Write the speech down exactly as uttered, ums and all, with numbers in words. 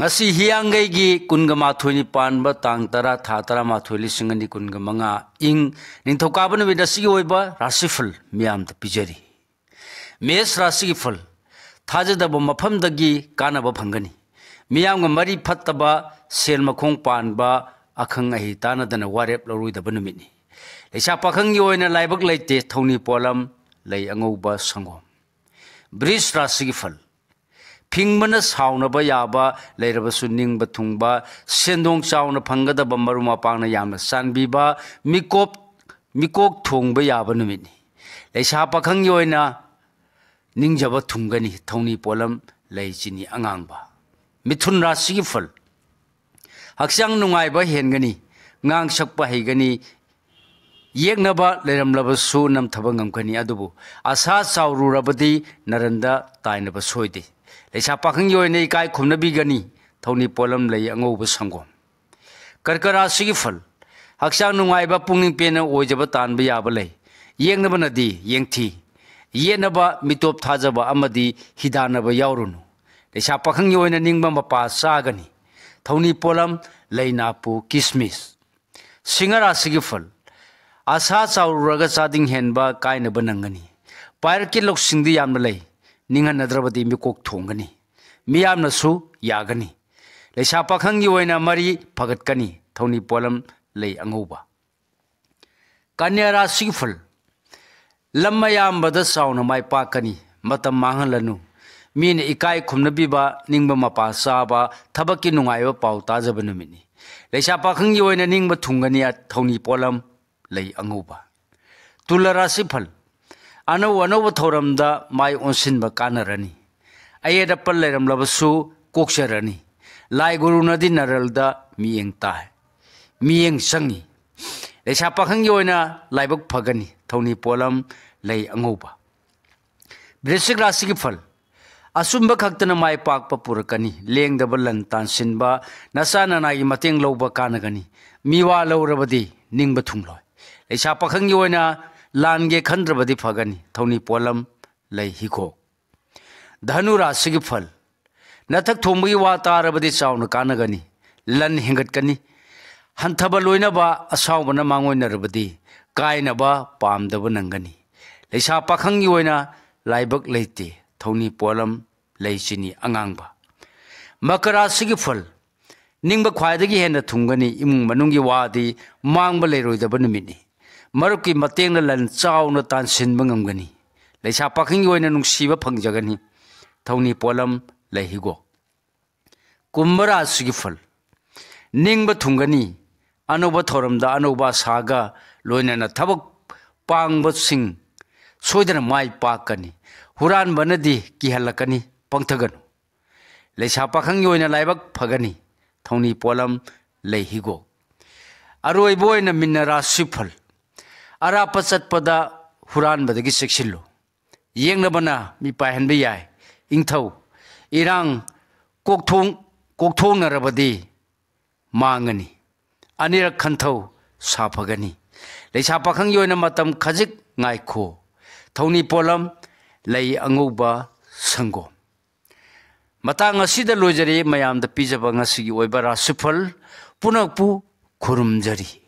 ꯉꯁꯤ ꯍꯤꯌꯥꯡꯒꯩꯒꯤ ꯀꯨꯟꯒ ꯃꯥꯊꯣꯏꯅꯤ ꯄꯥꯟꯕ ꯇꯥꯡ ꯇꯔꯥ, ꯊꯥ ꯇꯔꯥꯃꯥꯊꯣꯏ, ꯂꯤꯁꯤꯡ ꯑꯅꯤ ꯀꯨꯟꯒ ꯃꯉꯥ, ꯏꯪ ꯅꯤꯡꯊꯧꯀꯥꯕ ꯅꯨꯃꯤꯠ ꯑꯁꯤꯒꯤ ꯑꯣꯏꯕ ꯔꯥꯁꯤꯐꯜ ꯃꯤꯌꯥꯝꯗ ꯄꯤꯖꯔꯤ꯫ ꯃꯦꯁ ꯔꯥꯁꯤꯒꯤ ꯐꯜ, ꯊꯥꯖꯗꯕ ꯃꯐꯝꯗꯒꯤ ꯀꯥꯟꯅꯕ ꯐꯪꯒꯅꯤ꯫ ꯃꯤꯌꯥꯝꯒ ꯃꯔꯤ ꯐꯠꯇꯕ, ꯁꯦꯜ ꯃꯈꯣꯡ ꯄꯥꯟꯕ, ꯑꯈꯪ ꯑꯍꯩ ꯇꯥꯟꯅꯗꯅ ꯋꯥꯔꯦꯞ ꯂꯧꯔꯣꯏꯗꯕ ꯅꯨꯃꯤꯠꯅꯤ꯫ ꯂꯩꯁꯥ ꯄꯥꯈꯪꯒꯤ ꯑꯣꯏꯅ ꯂꯥꯏꯕꯛ ꯂꯩꯇꯦ, ꯊꯧꯅꯤ ꯄꯣꯠꯂꯝ, ꯂꯩ ꯑꯉꯧꯕ, ꯁꯪꯒꯣꯝ꯫ ꯕ꯭ꯔꯤꯖ ꯔꯥꯁꯤꯒꯤ ꯐꯜ, ꯐꯤꯡꯕꯅ ꯁꯥꯎꯅꯕ ꯌꯥꯕ ꯂꯩꯔꯕꯁꯨ ꯅꯤꯡꯕ ꯊꯨꯡꯕ, ꯁꯦꯟꯗꯣꯡ ꯆꯥꯎꯅ ꯐꯪꯒꯗꯕ, ꯃꯔꯨꯞ ꯃꯄꯥꯡꯅ ꯌꯥꯝꯅ ꯆꯥꯟꯕꯤꯕ, ꯃꯤꯀꯣꯞ, ꯃꯤꯀꯣꯛ ꯊꯣꯡꯕ ꯌꯥꯕ ꯅꯨꯃꯤꯠꯅꯤ꯫ ꯂꯩꯁꯥ ꯄꯥꯈꯪꯒꯤ ꯑꯣꯏꯅ ꯅꯤꯡꯖꯕ ꯊꯨꯡꯒꯅꯤ, ꯊꯧꯅꯤ ꯄꯣꯠꯂꯝ, ꯂꯩ ꯆꯤꯅꯤ ꯑꯉꯥꯡꯕ꯫ ꯃꯤꯊꯨꯟ ꯔꯥꯁꯤꯒꯤ ꯐꯜ, ꯍꯛꯆꯥꯡ ꯅꯨꯡꯉꯥꯏꯕ ꯍꯦꯟꯒꯅꯤ, ꯉꯥꯡ ꯁꯛꯄ ꯍꯩꯒꯅꯤ, ꯌꯦꯛꯅꯕ ꯂꯩꯔꯝꯂꯕꯁꯨ ꯅꯝꯊꯕ ꯉꯝꯒꯅꯤ, ꯑꯗꯨꯕꯨ ꯑꯁꯥ ꯆꯥꯎꯔꯨꯔꯕꯗꯤ ꯅꯔꯟꯗ ꯇꯥꯏꯅꯕ ꯁꯣꯏꯗꯦ꯫ ꯂꯩꯁꯥ ꯄꯥꯈꯪꯒꯤ ꯑꯣꯏꯅ ꯏꯀꯥꯏ ꯈꯨꯝꯅꯕꯤꯒꯅꯤ, ꯊꯧꯅꯤ ꯄꯣꯠꯂꯝ, ꯂꯩ ꯑꯉꯧꯕ, ꯁꯪꯒꯣꯝ꯫ ꯀꯔꯀ ꯔꯥꯁꯤꯒꯤ ꯐꯜ, ꯍꯛꯆꯥꯡ ꯅꯨꯡꯉꯥꯏꯕ, ꯄꯨꯛꯅꯤꯡ ꯄꯦꯟꯅ ꯑꯣꯏꯖꯕ ꯇꯥꯟꯕ ꯌꯥꯕ ꯂꯩ, ꯌꯦꯛꯅꯕꯅꯗꯤ ꯌꯦꯡꯊꯤ, ꯌꯦꯠꯅꯕ, ꯃꯤꯇꯣꯞ ꯊꯥꯖꯕ ꯑꯃꯗꯤ ꯍꯤꯗꯥꯟꯅꯕ ꯌꯥꯎꯔꯨꯅꯨ꯫ ꯂꯩꯁꯥ ꯄꯥꯈꯪꯒꯤ ꯑꯣꯏꯅ ꯅꯤꯡꯕ ꯃꯄꯥ ꯆꯥꯒꯅꯤ, ꯊꯧꯅꯤ ꯄꯣꯠꯂꯝ, ꯂꯩ ꯅꯥꯄꯨ, ꯀꯤꯁꯃꯤꯁ꯫ ꯁꯤꯡꯍ ꯔꯥꯁꯤꯒꯤ ꯐꯜ, ꯑꯁꯥ ꯆꯥꯎꯔꯨꯔꯒ ꯆꯥꯗꯤꯡ ꯍꯦꯟꯕ ꯀꯥꯏꯅꯕ ꯅꯪꯒꯅꯤ, ꯄꯥꯏꯔꯛꯀꯤ ꯂꯧꯁꯤꯡꯗꯤ ꯌꯥꯝꯅ ꯂꯩ, ꯅꯤꯡꯍꯟꯅꯗ꯭ꯔꯕꯗꯤ ꯃꯤꯀꯣꯛ ꯊꯣꯡꯒꯅꯤ, ꯃꯤꯌꯥꯝꯅꯁꯨ ꯌꯥꯒꯅꯤ꯫ ꯂꯩꯁꯥ ꯄꯥꯈꯪꯒꯤ ꯑꯣꯏꯅ ꯃꯔꯤ ꯐꯒꯠꯀꯅꯤ, ꯊꯧꯅꯤ ꯄꯣꯠꯂꯝ, ꯂꯩ ꯑꯉꯧꯕ꯫ ꯀꯟꯌꯥ ꯔꯥꯁꯤꯒꯤ ꯐꯜ, ꯂꯝ ꯑꯌꯥꯝꯕꯗ ꯆꯥꯎꯅ ꯃꯥꯏ ꯄꯥꯛꯀꯅꯤ, ꯃꯇꯝ ꯃꯥꯡꯍꯜꯂꯅꯨ꯫ ꯃꯤꯅ ꯏꯀꯥꯏ ꯈꯨꯝꯅꯕꯤꯕ, ꯅꯤꯡꯕ ꯃꯄꯥ ꯆꯥꯕ, ꯊꯕꯛꯀꯤ ꯅꯨꯡꯉꯥꯏꯕ ꯄꯥꯎ ꯇꯥꯖꯕ ꯅꯨꯃꯤꯠꯅꯤ꯫ ꯂꯩꯁꯥ ꯄꯥꯈꯪꯒꯤ ꯑꯣꯏꯅ ꯅꯤꯡꯕ ꯊꯨꯡꯒꯅꯤ, ꯊꯧꯅꯤ ꯄꯣꯠꯂꯝ, ꯂꯩ ꯑꯉꯧꯕ꯫ ꯇꯨꯂꯥ ꯔꯥꯁꯤ ꯐꯜ, ꯑꯅꯧ ꯑꯅꯧꯕ ꯊꯧꯔꯝꯗ ꯃꯥꯏ ꯑꯣꯟꯁꯤꯟꯕ ꯀꯥꯟꯅꯔꯅꯤ, ꯑꯌꯦꯠ ꯑꯄꯟ ꯂꯩꯔꯝꯂꯕꯁꯨ ꯀꯣꯛꯆꯔꯅꯤ꯫ ꯂꯥꯏ ꯒꯨꯔꯨꯅꯗꯤ ꯅꯔꯜꯗ ꯃꯤꯠꯌꯦꯡ ꯇꯥꯏ, ꯃꯤꯠꯌꯦꯡ ꯆꯪꯉꯤ꯫ ꯂꯩꯁꯥ ꯄꯥꯈꯪꯒꯤ ꯑꯣꯏꯅ ꯂꯥꯏꯕꯛ ꯐꯒꯅꯤ, ꯊꯧꯅꯤ ꯄꯣꯠꯂꯝ, ꯂꯩ ꯑꯉꯧꯕ꯫ ꯕ꯭ꯔꯤꯁꯤꯛ ꯔꯥꯁꯤꯒꯤ ꯐꯜ, ꯑꯆꯨꯝꯕ ꯈꯛꯇꯅ ꯃꯥꯏ ꯄꯥꯛꯄ ꯄꯨꯔꯛꯀꯅꯤ, ꯂꯦꯡꯗꯕ ꯂꯟ ꯇꯥꯟꯁꯤꯟꯕ, ꯅꯆꯥ ꯅꯅꯥꯏꯒꯤ ꯃꯇꯦꯡ ꯂꯧꯕ ꯀꯥꯟꯅꯒꯅꯤ꯫ ꯃꯤꯋꯥ ꯂꯧꯔꯕꯗꯤ ꯅꯤꯡꯕ ꯊꯨꯡꯂꯣꯏ꯫ ꯂꯩꯁꯥ ꯄꯥꯈꯪꯒꯤ ꯑꯣꯏꯅ ꯂꯥꯟꯒꯦ ꯈꯟꯗ꯭ꯔꯕꯗꯤ ꯐꯒꯅꯤ, ꯊꯧꯅꯤ ꯄꯣꯠꯂꯝ, ꯂꯩ ꯍꯤꯒꯣꯛ꯫ ꯙꯅꯨ ꯔꯥꯁꯤꯒꯤ ꯐꯜ, ꯅꯊꯛ ꯊꯣꯡꯕꯒꯤ ꯋꯥ ꯇꯥꯔꯕꯗꯤ ꯆꯥꯎꯅ ꯀꯥꯟꯅꯒꯅꯤ, ꯂꯟ ꯍꯦꯟꯒꯠꯀꯅꯤ꯫ ꯍꯟꯊꯕ ꯂꯣꯏꯅꯕ ꯑꯁꯥꯎꯕꯅ ꯃꯥꯡꯑꯣꯏꯅꯔꯕꯗꯤ ꯀꯥꯏꯅꯕ ꯄꯥꯝꯗꯕ ꯅꯪꯒꯅꯤ꯫ ꯂꯩꯁꯥ ꯄꯥꯈꯪꯒꯤ ꯑꯣꯏꯅ ꯂꯥꯏꯕꯛ ꯂꯩꯇꯦ, ꯊꯧꯅꯤ ꯄꯣꯠꯂꯝ ꯂꯩꯆꯤꯅꯤ ꯑꯉꯥꯡꯕ꯫ ꯃꯀꯔꯥ ꯔꯥꯁꯤꯒꯤ ꯐꯜ: ꯅꯤꯡꯕ ꯈ꯭ꯋꯥꯏꯗꯒꯤ ꯍꯦꯟꯅ ꯊꯨꯡꯒꯅꯤ꯫ ꯏꯃꯨꯡ ꯃꯅꯨꯡꯒꯤ ꯋꯥꯗꯤ ꯃꯥꯡꯕ ꯂꯩꯔꯣꯏꯗꯕ ꯅꯨꯃꯤꯠꯅꯤ꯫ ꯃꯔꯨꯞꯀꯤ ꯃꯇꯦꯡꯅ ꯂꯟ ꯆꯥꯎꯅ ꯇꯥꯟꯁꯤꯟꯕ ꯉꯝꯒꯅꯤ꯫ ꯂꯩꯁꯥ ꯄꯥꯈꯪꯒꯤ ꯑꯣꯏꯅ ꯅꯨꯡꯁꯤꯕ ꯐꯪꯖꯒꯅꯤ꯫ ꯊꯧꯅꯤ ꯄꯣꯠꯂꯝ ꯂꯩ ꯍꯤꯒꯣꯛ꯫ ꯀꯨꯝꯚ ꯔꯥꯁꯤꯒꯤ ꯐꯜ: ꯅꯤꯡꯕ ꯊꯨꯡꯒꯅꯤ꯫ ꯑꯅꯧꯕ ꯊꯧꯔꯝꯗ ꯑꯅꯧꯕ ꯑꯁꯥꯒ ꯂꯣꯏꯅꯅ ꯊꯕꯛ ꯄꯥꯡꯕꯁꯤꯡ ꯁꯣꯏꯗꯅ ꯃꯥꯏ ꯄꯥꯛꯀꯅꯤ꯫ ꯍꯨꯔꯥꯟꯕꯅꯗꯤ ꯀꯤꯍꯜꯂꯛꯀꯅꯤ, ꯄꯪꯊꯒꯅꯨ꯫ ꯂꯩꯁꯥ ꯄꯥꯈꯪꯒꯤ ꯑꯣꯏꯅ ꯂꯥꯏꯕꯛ ꯐꯒꯅꯤ꯫ ꯊꯧꯅꯤ ꯄꯣꯠꯂꯝ ꯂꯩ ꯍꯤꯒꯣꯛ꯫ ꯑꯔꯣꯏꯕ ꯑꯣꯏꯅ ꯃꯤꯟꯅ ꯔꯥꯁꯤ ꯐꯜ: ꯑꯔꯥꯞꯄ ꯆꯠꯄꯗ ꯍꯨꯔꯥꯟꯕꯗꯒꯤ ꯆꯦꯛꯁꯤꯜꯂꯨ꯫ ꯌꯦꯛꯅꯕꯅ ꯃꯤ ꯄꯥꯏꯍꯟꯕ ꯌꯥꯏ꯫ ꯏꯪꯊꯧ ꯏꯔꯥꯡ ꯀꯣꯛꯊꯣꯡ-, ꯀꯣꯛꯊꯣꯡꯅꯔꯕꯗꯤ ꯃꯥꯡꯉꯅꯤ꯫ ꯑꯅꯤꯔꯛ ꯈꯟꯊꯧ, ꯁꯥꯐꯒꯅꯤ꯫ ꯂꯩꯁꯥ ꯄꯥꯈꯪꯒꯤ ꯑꯣꯏꯅ ꯃꯇꯝ ꯈꯖꯤꯛ ꯉꯥꯏꯈꯣ꯫ ꯊꯧꯅꯤ ꯄꯣꯠꯂꯝ ꯂꯩ ꯑꯉꯧꯕ, ꯁꯪꯒꯣꯝ꯫ ꯃꯇꯥꯡ ꯑꯁꯤꯗ ꯂꯣꯏꯖꯔꯦ ꯃꯌꯥꯝꯗ ꯄꯤꯖꯕ ꯉꯁꯤꯒꯤ ꯑꯣꯏꯕ ꯔꯥꯁꯤꯐꯜ ꯄꯨꯝꯅꯃꯛꯄꯨ ꯈꯨꯔꯨꯝꯖꯔꯤ꯫